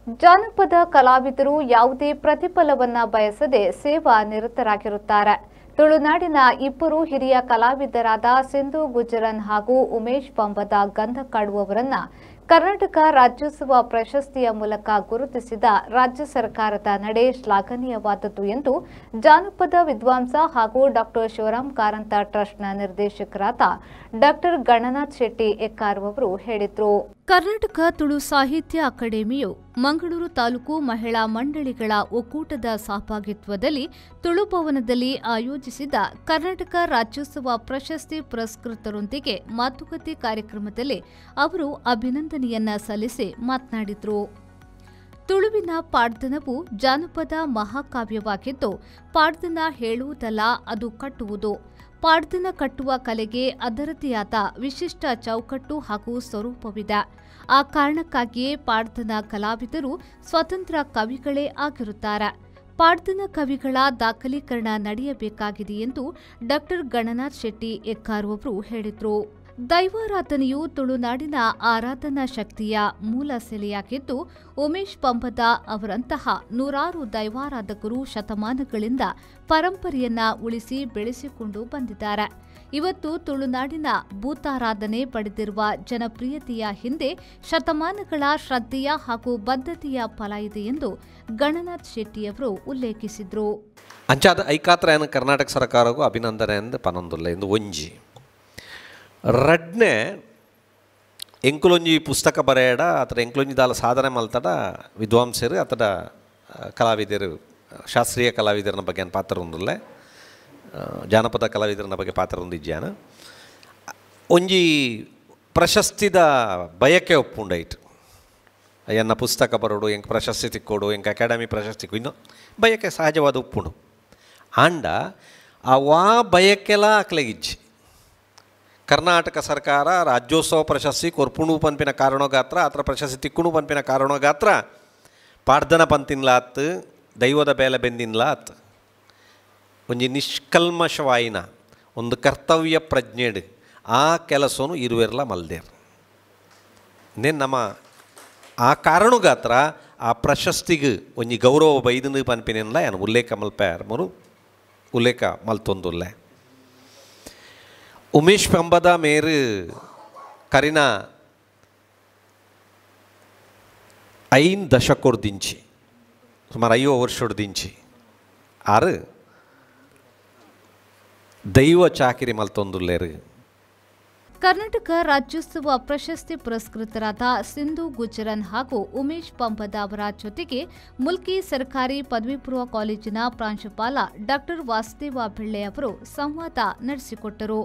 ಜಾನಪದ ಕಲಾವಿದರು ಯಾವುದೇ ಪ್ರತಿಫಲವನ್ನ ಬಯಸದೆ ಸೇವಾ ನಿರತರಾಗಿರುತ್ತಾರೆ. ತುಳುನಾಡಿನ ಇಬ್ಬರು ಹಿರಿಯ ಕಲಾವಿದರಾದ ಸಿಂಧು ಗುಜರನ್ ಹಾಗೂ ಉಮೇಶ್ ಪಂಬದ ಗಂಧಕಾಡುವವರನ್ನ ಕರ್ನಾಟಕ ರಾಜ್ಯೋತ್ಸವ ಪ್ರಶಸ್ತಿಯ ಮೂಲಕ ಗುರುತಿಸಿದ ರಾಜ್ಯ ಸರ್ಕಾರದ ನಡೆ ಶ್ಲಾಘನೀಯವಾದದ್ದು ಎಂದು ಜಾನಪದ ವಿದ್ವಾಂಸ ಹಾಗೂ ಡಾಕ್ಟರ್ ಶಿವರಾಮ್ ಕಾರಂತ ಟ್ರಸ್ಟ್ನ ನಿರ್ದೇಶಕರಾದ ಡಾಕ್ಟರ್ ಗಣನಾಥ್ ಶೆಟ್ಟಿ ಎಕ್ಕಾರು ಅವರು ಹೇಳಿದರು. ಕರ್ನಾಟಕ ತುಳು ಸಾಹಿತ್ಯ ಅಕಾಡೆಮಿಯು ಮಂಗಳೂರು ತಾಲೂಕು ಮಹಿಳಾ ಮಂಡಳಿಗಳ ಒಕ್ಕೂಟದ ಸಹಭಾಗಿತ್ವದಲ್ಲಿ ತುಳುಭವನದಲ್ಲಿ ಆಯೋಜಿಸಿದ ಕರ್ನಾಟಕ ರಾಜ್ಯೋತ್ಸವ ಪ್ರಶಸ್ತಿ ಪುರಸ್ಕೃತರೊಂದಿಗೆ ಮಾತುಕತೆ ಕಾರ್ಯಕ್ರಮದಲ್ಲಿ ಅವರು ಅಭಿನಂದನೆಯನ್ನ ಸಲ್ಲಿಸಿ ಮಾತನಾಡಿದರು. ತುಳುವಿನ ಪಾಡ್ದನವು ಜಾನಪದ ಮಹಾಕಾವ್ಯವಾಗಿದ್ದು, ಪಾಡ್ದನ ಹೇಳುವುದಲ್ಲ, ಅದು ಕಟ್ಟುವುದು. ಪಾಡ್ದನ ಕಟ್ಟುವ ಕಲೆಗೆ ಅದರದೇ ಆದ ವಿಶಿಷ್ಟ ಚೌಕಟ್ಟು ಹಾಗೂ ಸ್ವರೂಪವಿದೆ. ಆ ಕಾರಣಕ್ಕಾಗಿಯೇ ಪಾಡ್ದನ ಕಲಾವಿದರು ಸ್ವತಂತ್ರ ಕವಿಗಳೇ ಆಗಿರುತ್ತಾರೆ. ಪಾಡ್ದನ ಕವಿಗಳ ದಾಖಲೀಕರಣ ನಡೆಯಬೇಕಾಗಿದೆ ಎಂದು ಡಾಕ್ಟರ್ ಗಣನಾಥ್ ಶೆಟ್ಟಿ ಎಕ್ಕಾರು ಅವರು ಹೇಳಿದರು. ದೈವಾರಾಧನೆಯು ತುಳುನಾಡಿನ ಆರಾಧನಾ ಶಕ್ತಿಯ ಮೂಲ ಸೆಲೆಯಾಗಿದ್ದು, ಉಮೇಶ್ ಪಂಬದ ಅವರಂತಹ ನೂರಾರು ದೈವಾರಾಧಕರು ಶತಮಾನಗಳಿಂದ ಪರಂಪರೆಯನ್ನ ಉಳಿಸಿ ಬೆಳೆಸಿಕೊಂಡು ಬಂದಿದ್ದಾರೆ. ಇವತ್ತು ತುಳುನಾಡಿನ ಭೂತಾರಾಧನೆ ಪಡೆದಿರುವ ಜನಪ್ರಿಯತೆಯ ಹಿಂದೆ ಶತಮಾನಗಳ ಶ್ರದ್ಧೆಯ ಹಾಗೂ ಬದ್ಧತೆಯ ಫಲ ಇದೆ ಎಂದು ಗಣನಾಥ್ ಶೆಟ್ಟಿಯವರು ಉಲ್ಲೇಖಿಸಿದರು. ಅಂಚಾದ ಐಕಾತ್ರ ಕರ್ನಾಟಕ ಸರ್ಕಾರಕ್ಕೂ ಅಭಿನಂದನೆ ಎಂದು ಪನೊಂದುಲ್ಲ ಎಂದು ಒಂಜಿ. ರಡ್ನೆ ಎಂಕುಲೊಂಜಿ ಪುಸ್ತಕ ಬರೆಯಡ ಅಥವಾ ಎಂಕುಲೊಂಜಿ ದಾಲ ಸಾಧನೆ ಮಲ್ತಡ ವಿದ್ವಾಂಸರು ಅಥವಾ ಕಲಾವಿದರು, ಶಾಸ್ತ್ರೀಯ ಕಲಾವಿದರನ ಬಗ್ಗೆ ಪಾತ್ರ ಒಂದುಲ್ಲೆ, ಜಾನಪದ ಕಲಾವಿದರನ ಬಗ್ಗೆ ಪಾತ್ರ ಒಂದಿಜ್ಜಾನ. ಒಂಜಿ ಪ್ರಶಸ್ತಿದ ಬಯಕೆ ಒಪ್ಪುಂಡೈಟ್, ಎನ್ನ ಪುಸ್ತಕ ಬರೋಡು, ಎಂಕ್ ಪ್ರಶಸ್ತಿ ತಿಕ್ಕೋಡು, ಎಂಕ್ ಅಕಾಡೆಮಿ ಪ್ರಶಸ್ತಿ ಇನ್ನು ಬಯಕೆ ಸಹಜವಾದ ಉಪ್ಪುಂಡು. ಆಂಡ ಆ ಬಯಕೆಲ ಅಕ್ಲೆಗಿಜ್ಜಿ. ಕರ್ನಾಟಕ ಸರ್ಕಾರ ರಾಜ್ಯೋತ್ಸವ ಪ್ರಶಸ್ತಿ ಕೊರ್ಪುಣು ಪನ್ಪಿನ ಕಾರಣಗಾತ್ರ ಅಥವಾ ಪ್ರಶಸ್ತಿ ತಿಕ್ಕುಣು ಪನ್ಪಿನ ಕಾರಣಗಾತ್ರ ಪಾಡ್ದನ ಪಂತಿನ್ಲಾತ್, ದೈವದ ಬೇಲೆ ಬೆಂದಿನ್ಲಾತ್ ಒಂಜಿ ನಿಷ್ಕಲ್ಮಶವಾಯಿನ ಒಂದು ಕರ್ತವ್ಯ ಪ್ರಜ್ಞೆಡು ಆ ಕೆಲಸನು ಇರುವೆರ್ಲ ಮಲ್ದೇರ್. ನೇನು ನಮ್ಮ ಆ ಕಾರಣಗಾತ್ರ ಆ ಪ್ರಶಸ್ತಿಗೆ ಒಂಜಿ ಗೌರವ ಬೈದನು ಪನ್ಪಿನೆಲ್ಲ ಏನು ಉಲ್ಲೇಖ ಮಲ್ಪೆ ಮರು ಉಲ್ಲೇಖ ಮಲ್ತೊಂದುಲ್ಲೆ. ಉಮೇಶ್ ಪಂಬದ ಮೇರು ಕರಿನ 5 ದಶಕೊಡ್ದಿಂಚಿ ಸುಮಾರು 5 ವರ್ಷೊಡ್ದಿಂಚಿ ಆರು ದೈವ ಚಾಕಿರಿ ಮಲ್ತೊಂದುಲ್ಲೇರು. ಕರ್ನಾಟಕ ರಾಜ್ಯೋತ್ಸವ ಪ್ರಶಸ್ತಿ ಪುರಸ್ಕೃತರಾದ ಸಿಂಧು ಗುಜರನ್ ಹಾಗೂ ಉಮೇಶ್ ಪಂಬದ ಅವರ ಜೊತೆಗೆ ಮುಲ್ಕಿ ಸರ್ಕಾರಿ ಪದವಿ ಪೂರ್ವ ಕಾಲೇಜಿನ ಪ್ರಾಂಶುಪಾಲ ಡಾಕ್ಟರ್ ವಾಸುದೇವ ಬೆಳ್ಳೆ ಅವರು ಸಂವಾದ ನಡೆಸಿಕೊಟ್ಟರು.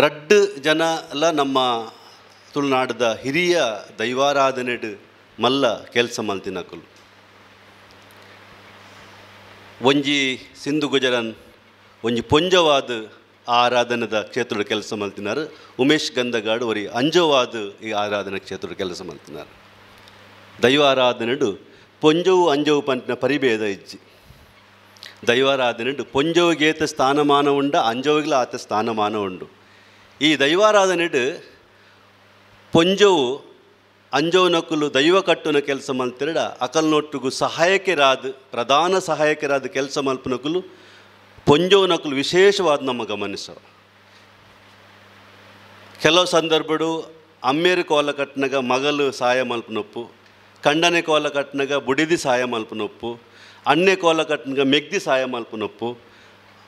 ರಡ್ಡು ಜನ ಎಲ್ಲ ನಮ್ಮ ತುಳುನಾಡದ ಹಿರಿಯ ದೈವಾರಾಧನೆಡು ಮಲ್ಲ ಕೆಲಸ ಮಲ್ತಿನಕುಲು. ಒಂಜಿ ಸಿಂಧು ಗುಜರನ್ ಒಂಜಿ ಪೊಂಜವಾದ ಆರಾಧನದ ಕ್ಷೇತ್ರದ ಕೆಲಸ ಮಲ್ತಿನಾರು. ಉಮೇಶ್ ಗಂಧಗಾಡು ಒರಿ ಅಂಜವಾದ ಈ ಆರಾಧನಾ ಕ್ಷೇತ್ರದ ಕೆಲಸ ಮಲ್ತಿನಾರು. ದೈವಾರಾಧನೆಡು ಪೊಂಜವು ಅಂಜವು ಪಂಪಿನ ಪರಿಭೇದ ಇಜ್ಜಿ. ದೈವಾರಾಧನೆಡು ಪೊಂಜವುಗೇತ ಸ್ಥಾನಮಾನ ಉಂಡ, ಅಂಜವುಗಳ ಆತ ಸ್ಥಾನಮಾನ ಉಂಡು. ಈ ದೈವಾರಾಧನೆಡು ಪೊಂಜವು ಅಂಜವುನಕುಲು ದೈವ ಕಟ್ಟುನ ಕೆಲಸ ಮಲ್ತಿರಡ ಅಕಲ್ನೊಟ್ಟುಗು ಸಹಾಯಕರಾದ ಪ್ರಧಾನ ಸಹಾಯಕರಾದ ಕೆಲಸ ಮಲ್ಪನಕುಲು ಪೊಂಜೋನಕುಲು ವಿಶೇಷವಾದ ನಮ್ಮ ಗಮನಿಸ. ಕೆಲವು ಸಂದರ್ಭಡು ಅಮ್ಮೇರು ಕೋಲ ಕಟ್ಟನಾಗ ಮಗಲು ಸಾಯ ಮಲ್ಪನೊಪ್ಪು, ಕಂಡನೆ ಕೋಲ ಕಟ್ಟನಾಗ ಬುಡಿದಿ ಸಾಯ ಮಲ್ಪನೊಪ್ಪು, ಅಣ್ಣೆ ಕೋಲ ಕಟ್ಟನಾಗ ಮೆಗ್ದಿ ಸಾಯ ಮಲ್ಪನೊಪ್ಪು,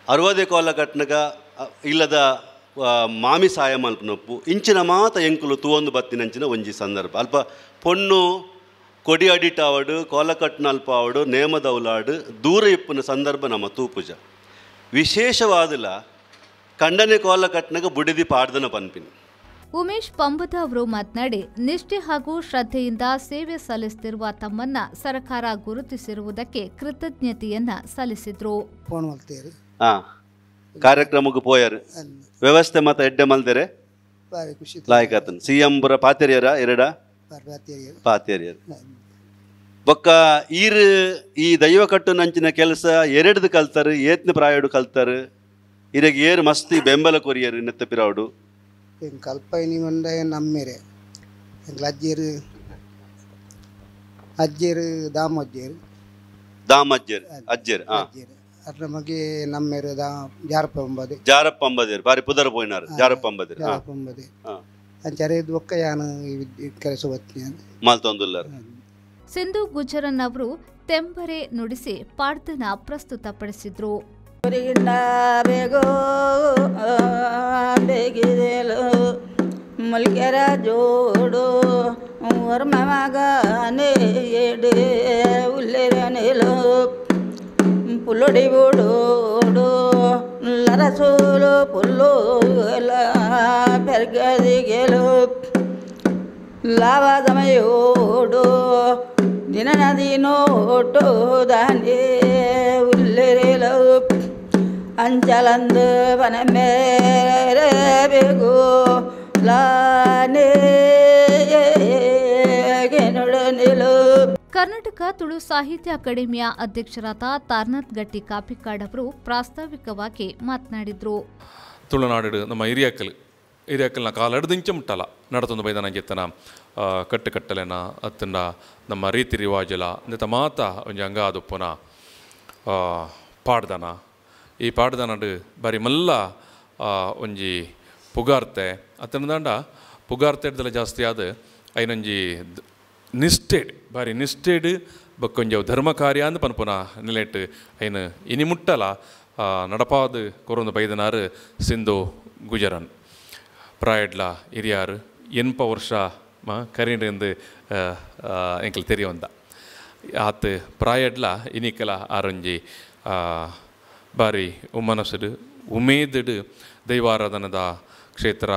ಅರವದೆ ಕೋಲ ಕಟ್ಟನಾಗ ಇಲ್ಲದ ಮಾಮಿ ಸಾಯ ಮಲ್ಪನೊಪ್ಪು, ಇಂಚಿನ ಮಾತ ಎಂಕುಲು ತೂವೊಂದು ಬತ್ತಿನಂಚಿನ ಒಂಜಿ ಸಂದರ್ಭ. ಅಲ್ಪ ಪೊಣ್ಣು ಕೊಡಿ ಅಡಿಟಾವಡು ಕೋಲ ಕಟ್ಟನ ಅಲ್ಪ ಆವಡು ನೇಮದೌಲಾಡು ದೂರ ಇಪ್ಪುನ ಸಂದರ್ಭ ನಮ್ಮ ತೂಪುಜ. ವಿಶೇಷವಾದಲ ಕಂಡನೆ ಕೋಲ ಕಟ್ಟನಾಗ ಬುಡಿದಿ ಪಾಡ್ದನ ಪನ್ಪಿನಿ. ಉಮೇಶ್ ಪಂಬದ ಅವರು ಮಾತನಾಡಿ, ನಿಷ್ಠೆ ಹಾಗೂ ಶ್ರದ್ಧೆಯಿಂದ ಸೇವೆ ಸಲ್ಲಿಸುತ್ತಿರುವ ತಮ್ಮನ್ನ ಸರ್ಕಾರ ಗುರುತಿಸಿರುವುದಕ್ಕೆ ಕೃತಜ್ಞತೆಯನ್ನ ಸಲ್ಲಿಸಿದ್ರು. ಕಾರ್ಯಕ್ರಮಕ್ಕೆ ಪೋಯರು ವ್ಯವಸ್ಥೆ ಮತ ಎಡ್ಡೆ ಮಲ್ದರೆ ಲಾಯಕತನ್ ಸಿಎಂ ಬುರ ಪಾತೆರಿಯರ ಎರಡ ಪಾತೆರಿಯರು ಬೊಕ್ಕ ಈರು ಈ ದೈವ ಕಟ್ಟು ನಂಚಿನ ಕೆಲಸ ಎರಡ್ದು ಕಲ್ತಾರೆ, ಏತ್ನ ಪ್ರಾಯಡು ಕಲ್ತಾರೆ, ಇರಗೆ ಏರು ಮಸ್ತಿ ಬೆಂಬಲ ಕೊರಿಯರು ನೆತ್ತ ಪಿರಾವಡು. ಕಲ್ಪೈನಿ ಮಂಡ ನಮ್ಮೇರೆ ಎಂಗ್ಲ ಅಜ್ಜಿಯರು ಅಜ್ಜೇರು ದಾಮಜ್ಜೇರು ದಾಮಜ್ಜೇರು ಅಜ್ಜೇರು ಅಜ್ಜೇರು ಅದ್ರ ಬಗ್ಗೆ ನಮ್ಮೇರು ದಾ ಜಾರಪ್ಪ ಅಂಬದೆ ಜಾರಪ್ಪ ಅಂಬದೇರು ಬಾರಿ ಪುದರ್ ಪೋಯಿನಾರು ಜಾರಪ್ಪ ಅಂಬದೇರು ಜಾರಪ್ಪ ಅಂಬದೆ ಅಂಚಾರೆ ಬೊಕ್ಕ ಯಾನು ಕೆಲಸ ಬತ್ತಿ ಮಲ್ತೊಂದುಲ್ಲಾರು. ಸಿಂಧು ಗುಜರನ್ ಅವರು ತೆಂಬರೆ ನುಡಿಸಿ ಪಾಡ್ದನ ಪ್ರಸ್ತುತಪಡಿಸಿದ್ರು. ಪುಲ್ಲೊಡಿ ಬುಡೋಡು ಲರಸೋಲು ಪುಲ್ಲೋಲ ಪೆರ್ಗದಿಗೆಲು ಲಾವದಮಯೋಡು ದಿನ ನದಿನೋಟು ದಾನಿ ಉಲ್ಲೆರೆಲು ಅಂಚಲಂದು ಬನ ಮೇರೆ ಬೇಗು ಲಾನೇ ನಿಲು. ಕರ್ನಾಟಕ ತುಳು ಸಾಹಿತ್ಯ ಅಕಾಡೆಮಿಯ ಅಧ್ಯಕ್ಷರಾದ ತಾರನಾಥ್ ಗಟ್ಟಿ ಕಾಪಿಕಾಡ್ ಅವರು ಪ್ರಾಸ್ತಾವಿಕವಾಗಿ ಮಾತನಾಡಿದರು. ತುಳುನಾಡು ನಮ್ಮ ಹಿರಿಯಕ್ಕಲ್ ಹಿರಿಯಕ್ಕಲ್ನ ಕಾಲಡ್ದಿಂಚ ಮುಟ್ಟಲ್ಲ ನಡತೊಂದು ಬೈದನ ಜೆತ್ತನ ಕಟ್ಟುಕಟ್ಟಲೆನ ಅತ್ತಂಡ ನಮ್ಮ ರೀತಿ ರಿವಾಜಲ ಅಂದೆತ ಮಾತ ಒಂಜಿ ಅಂಗಾದುಪ್ಪುನ ಪಾಡ್ದನ. ಈ ಪಾಡ್ದನಡು ಬಾರಿ ಮಲ್ಲ ಒಂಜಿ ಪುಗಾರ್ತೆ ಅತ್ತಂಡ ಪುಗಾರ್ತೆ ಹಿಡ್ದಲ್ಲ ಜಾಸ್ತಿ ಆದ ಐನೊಂಜಿ ನಿಷ್ಠೆಡ್ ಬಾರಿ ನಿಷ್ಠೆಡ್ ಬೊಕ್ಕೊಂಜಿ ಅವು ಧರ್ಮ ಕಾರ್ಯ ಅಂದ್ ಪನ್ಪುನ ನಿಲೆಟ್ ಐನು ಇನಿ ಮುಟ್ಟಲ ನಡಪಾದ ಕೊರೊಂದು ಬೈದನಾರು ಸಿಂಧು ಗುಜರನ್ ಪ್ರಾಯಡ್ಲ ಹಿರಿಯಾರು 80 ವರ್ಷ ಕರೀಂಡು ಎಂಕಲ್ ತೆರಿಯೊಂದ ಆತು ಪ್ರಾಯಡ್ಲ ಇನಿಕಲ ಆರೊಂಜಿ ಬಾರಿ ಉಮ್ಮನಸುಡು ಉಮೇದುಡು ದೈವಾರಾಧನದ ಕ್ಷೇತ್ರ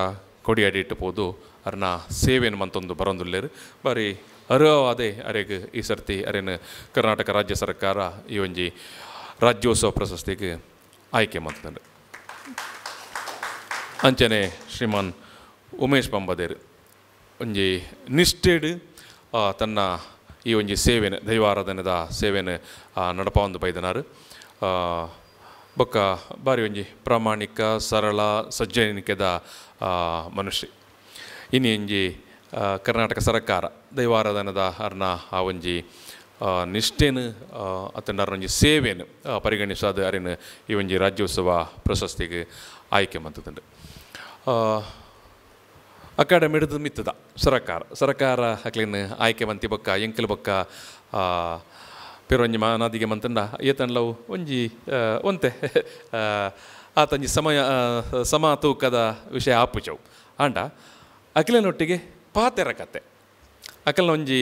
ಕೊಡಿಯಡಿಟ್ಟು ಪೋದು ಅರ್ನ ಸೇವೆಯನ್ನು ಮಂತೊಂದು ಬರೊಂದುಲ್ಲೇರು ಬಾರಿ ಅರ್ಹವಾದೆ ಅರೆಗ್ ಈ ಸರ್ತಿ ಅರೇನು ಕರ್ನಾಟಕ ರಾಜ್ಯ ಸರ್ಕಾರ ಈ ಒಂಜಿ ರಾಜ್ಯೋತ್ಸವ ಪ್ರಶಸ್ತಿಗೆ ಆಯ್ಕೆ ಮಾಡ್ತಂಡು. ಅಂಚನೆ ಶ್ರೀಮಾನ್ ಉಮೇಶ್ ಪಂಬದೇರು ಒಂಜಿ ನಿಷ್ಠೆಡ್ ತನ್ನ ಈ ಒಂಜಿ ಸೇವೆನ ದೈವಾರಾಧನೆದ ಸೇವೆನ ನಡಪಾವೊಂದು ಬೈದನಾರು ಬೊಕ್ಕ ಬಾರಿ ಒಂಜಿ ಪ್ರಾಮಾಣಿಕ ಸರಳ ಸಜ್ಜನಿಕೆದ ಮನುಷ್ಯ. ಇನಿ ಒಂಜಿ ಕರ್ನಾಟಕ ಸರ್ಕಾರ ದೈವಾರಾಧನದ ಅರ್ನ ಆ ಒಂಜಿ ನಿಷ್ಠೆನು ಅತ್ತಂಡ ಒಂಜಿ ಸೇವೆನು ಪರಿಗಣಿಸಾದ ಅರಿನ ಈ ಒಂಜಿ ರಾಜ್ಯೋತ್ಸವ ಪ್ರಶಸ್ತಿಗೆ ಆಯ್ಕೆ ಮಂತದಂಡು. ಅಕಾಡೆಮಿ ಹಿಡಿದು ಮಿತ್ತದ ಸರ್ಕಾರ ಸರ್ಕಾರ ಅಕ್ಲೇನು ಆಯ್ಕೆ ಮಂತಿ ಬೊಕ್ಕ ಎಂಕಲ್ ಬೊಕ್ಕ ಪಿರೊಂಜಿ ಮಾನಾದಿಗೆ ಮಂತಂಡ ಏತಂಡ್ಲವು ಒಂಜಿ ಒಂತೆ ಆತಂಜಿ ಸಮಯ ಸಮ ತೂಕದ ವಿಷಯ ಆಪುಚವು ಆಂಡ ಅಖಿಲನೊಟ್ಟಿಗೆ ಪಾತೆರ ಕತೆ ಅಕಲ್ನ ಒಂಜಿ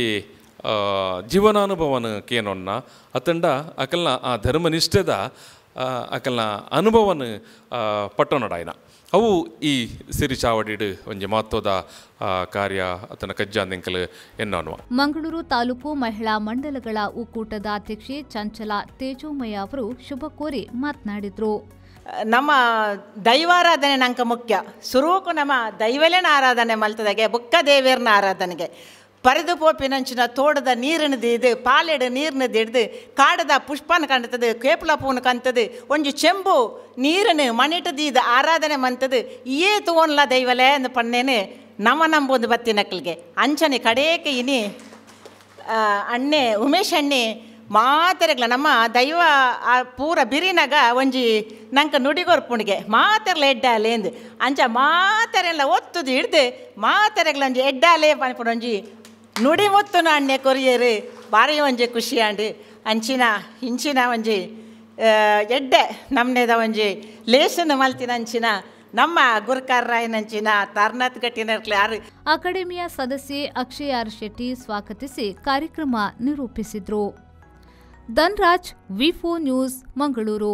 ಜೀವನಾನುಭವನ ಕೇನೊನ್ನ ಅತ್ತಂಡ ಅಕಲ್ನ ಆ ಧರ್ಮನಿಷ್ಠೆದ ಅಕಲ್ನ ಅನುಭವನ ಪಟ್ಟೊನೊಡಾಯ್ನ ಅವು ಈ ಸಿರಿ ಚಾವಡಿಡು ಒಂಜಿ ಮಹತ್ವದ ಕಾರ್ಯ ಅತನ ಕಜ್ಜಾಂದೆಂಕಲ್ ಎನ್ನೋನುವ. ಮಂಗಳೂರು ತಾಲೂಕು ಮಹಿಳಾ ಮಂಡಲಗಳ ಒಕ್ಕೂಟದ ಅಧ್ಯಕ್ಷೆ ಚಂಚಲ ತೇಜೋಮಯ ಅವರು ಶುಭ ಕೋರಿ ಮಾತನಾಡಿದರು. ನಮ್ಮ ದೈವಾರಾಧನೆ ನಂಗೆ ಮುಖ್ಯ. ಸುರುಕು ನಮ್ಮ ದೈವಲೇನ ಆರಾಧನೆ ಮಲ್ತದಾಗೆ ಬೊಕ್ಕ ದೇವೇರ್ನ ಆರಾಧನೆಗೆ ಪರದು ಪೋಪಿನಂಚಿನ ತೋಟದ ನೀರನ್ನು ದಿದ್ದು ಪಾಲೆಡು ನೀರನ್ನು ದಿಡ್ದು ಕಾಡದ ಪುಷ್ಪನ ಕಾಣ್ತದೆ ಕೇಪಲ ಪೂನ ಕಾಣ್ತದೆ ಒಂಜಿ ಚೆಂಬು ನೀರನ್ನು ಮಣಿಟ್ಟು ದೀದು ಆರಾಧನೆ ಮಂತದು ಏ ತೋನ್ಲ ದೈವಲೇ ಅಂದು ಪನ್ನೇನು ನಮ್ಮ ನಂಬೊಂದು ಬತ್ತಿನಕ್ಕಲಿಗೆ ಅಂಚನೆ ಕಡೇಕೆ ಇನಿ ಅಣ್ಣೆ ಉಮೇಶ್ ಅಣ್ಣೆ ಮಾತೆರೆಗ್ಲ ನಮ್ಮ ದೈವ ಪೂರ ಬಿರಿನಾಗ ಒಂಜಿ ನಂಗೆ ನುಡಿಗೊರ್ಪುಣಿಗೆ ಮಾತೆರ್ಲ ಎಡ್ಡಾಲೆ ಅಂದು ಅಂಚ ಮಾತೆರೆಲ್ಲ ಒತ್ತುದು ಹಿಡ್ದು ಮಾತೆರೆಗ್ಲ ಒಂಜಿ ಎಡ್ಡಾಲೆ ಪನ್ಪುಣ ಒಂಜಿ ನುಡಿ ಮುತ್ತುನ ಅಣ್ಣೆ ಕೊರಿಯರು ಭಾರಿ ಒಂಜಿ ಖುಷಿ ಆಂಡು ಅಂಚಿನ ಇಂಚಿನ ಒಂಜಿ ಎಡ್ಡೆ ನಮ್ಮನೇದ ಒಂಜಿ ಲೇಸನ್ನು ಮಲ್ತಿನ ಅಂಚಿನ ನಮ್ಮ ಗುರುಕಾರರಾಯನಂಚಿನ ತಾರನಾಥ್ ಗಟ್ಟಿನರ್ಕ್ಲೆ ಯಾರು. ಅಕಾಡೆಮಿಯ ಸದಸ್ಯೆ ಅಕ್ಷಯ್ ಆರ್ ಶೆಟ್ಟಿ ಸ್ವಾಗತಿಸಿ ಕಾರ್ಯಕ್ರಮ ನಿರೂಪಿಸಿದರು. Dhanraj, V4 news, Mangaluru.